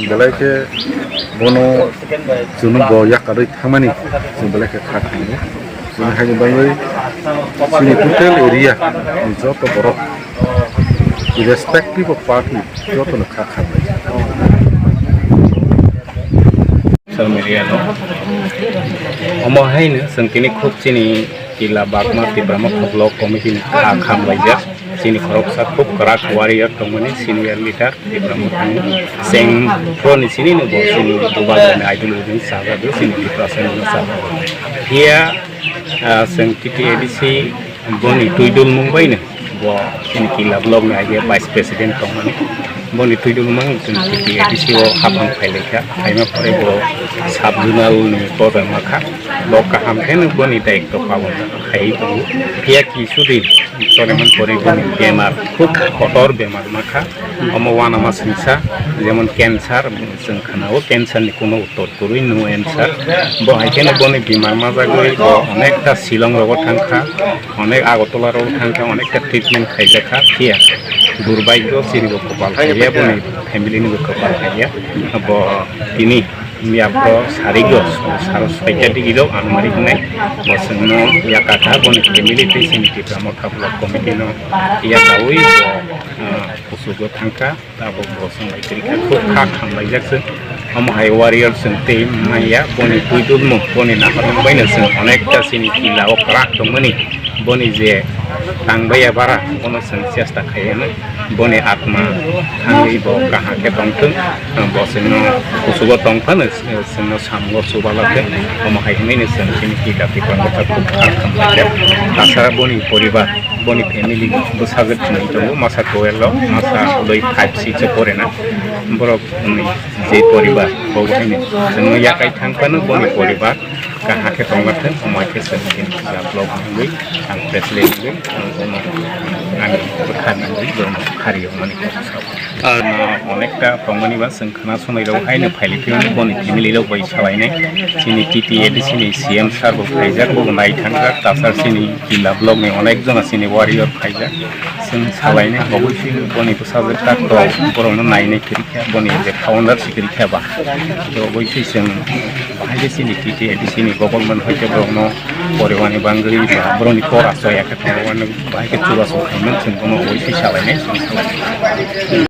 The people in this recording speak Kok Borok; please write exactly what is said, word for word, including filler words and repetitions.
Belai khe bono chwng bo yakarwi thangmani chwng belai khe kha khainai. Chini haini bagwi chini total area ni joto borok irrespective of party jotono kha khainai. Social media no. Omo haino chwng tini khub chini Kila Bagma Tipra Motha Block Committee ni kha khamlaijak. Chini khoroksa khub kwrak warrior tongmani senior leader Tipra Mothani cheng pro ni sini no bo chini bubagrani ideology ni sajagwi chini Tiprasa ni sajagwi. Phiya, ah, chwng T T A D C boni twi dulmung baino bo chini Kila Block ni age vice president tongmani. Boni twi dulmung chwng T T A D C o haphang phailaikha. Phaima pore bo sub zonal ni border makha. Bo kaham khe no boni daitw palon khai tongo. Phiya kisu din choliman pore boni bemar, khub kotor bemar makha. Omo uanama singsa, jemon cancer, chwng khana-o cancer ni kuno uttor kwrwi no answer. Bo hai kheno boni bemar majagwi bo onekta Shillong rogo thangkha, onek Agartala rogo thangkha, onekta treatment khaijakha. Phiya durbhagyo chini bo kopal khaiya, boni family ni bo kopal khaiya. Bo tini Miyapro sarigo saro soita digiro anmari hnai bosongno yakata boni family tei sini Tipra Motha Block Committee no yakaui bo, ah, kusugo thangkha. Tabok bosong bai kwrwikha, khub kha khamlaijak chwng. Omo hai warrior chwng tei manya boni twi dulmo boni naharmung baino chwng onekta chini Kila o kwrak tongmani. Boni je tangbaiya bara, bono chwng chesta khaiyano, boni atma thangwi bo kaham khe tongthwng, bo chwngno kuchugo tongphano, chwngno samungo chubalakhe, omo hai hwnwi chwng chini Kila Tipra Motha khub kha khamlaijak. Tasara boni poribar, boni family bwsajwk chwngwi tongo, masa twelve o, masa ului five six o porena. Borok, mm, je poribar, bo haino chwngno yakai thangphano boni poribar. Kaham khe tonglathwng, omo hai khe chwng chini Kila Block hwnwi ang press release rwgwi ang bono ani bwkha nangwi borokno khari rwmani kok sao. Ano onekta tongmani ba chwng khna sonai rok haino phailai phiyoni boni family rok bai salainai. Chini T T A D C ni C M sir bo phaijak, bo nai thangjak, tasar chini Kila Block ni onek jona chini warrior phaijak. Chwng salainai, obviously boni bwsajwk tak tok borokno nainai kwrwi kha, boni je founder se kwrwi kha ba. To obviously chwng bahai khe chini T T A D C ni government hai khe borokno poribani bangwi ba borokni kok achai ya khe tongmani bahai khe chubachu khaimani chwng bono obviously salainai, chwng salainai.